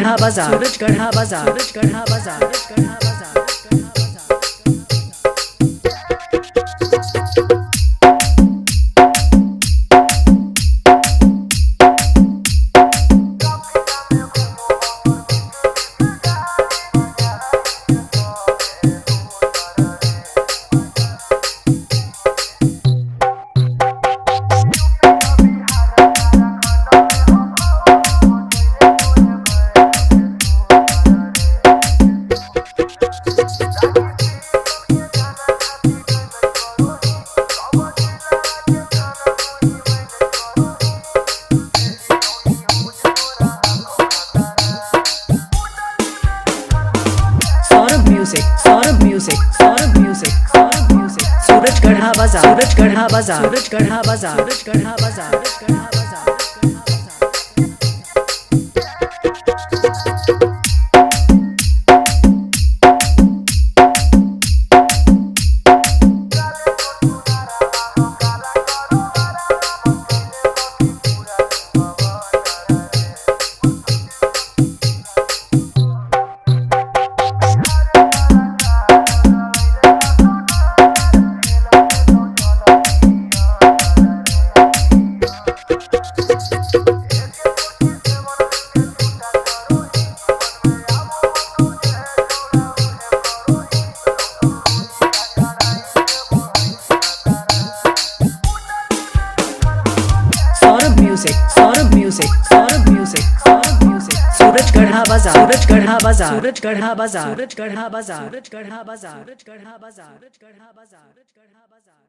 सूरजगढ़ा बाजार, सूरजगढ़ा बाजार, सूरजगढ़ा बाजार, सूरजगढ़ा बाजार। Saurabh music, Saurabh music, Saurabh music, Saurabh music. Surajgarha बाजार, सूरजगढ़ा बाजार, सूरजगढ़ा बाजार, सूरजगढ़ा बाजार, सूरजगढ़ा बाजार। Saurabh music, Saurabh music, Saurabh music, Saurabh music. Surajgarha बाजार, सूरजगढ़ा बाजार, सूरजगढ़ा बाजार, सूरजगढ़ा बाजार, सूरजगढ़ा बाजार, सूरजगढ़ा बाजार, सूरजगढ़ा बाजार, सूरजगढ़ा बाजार।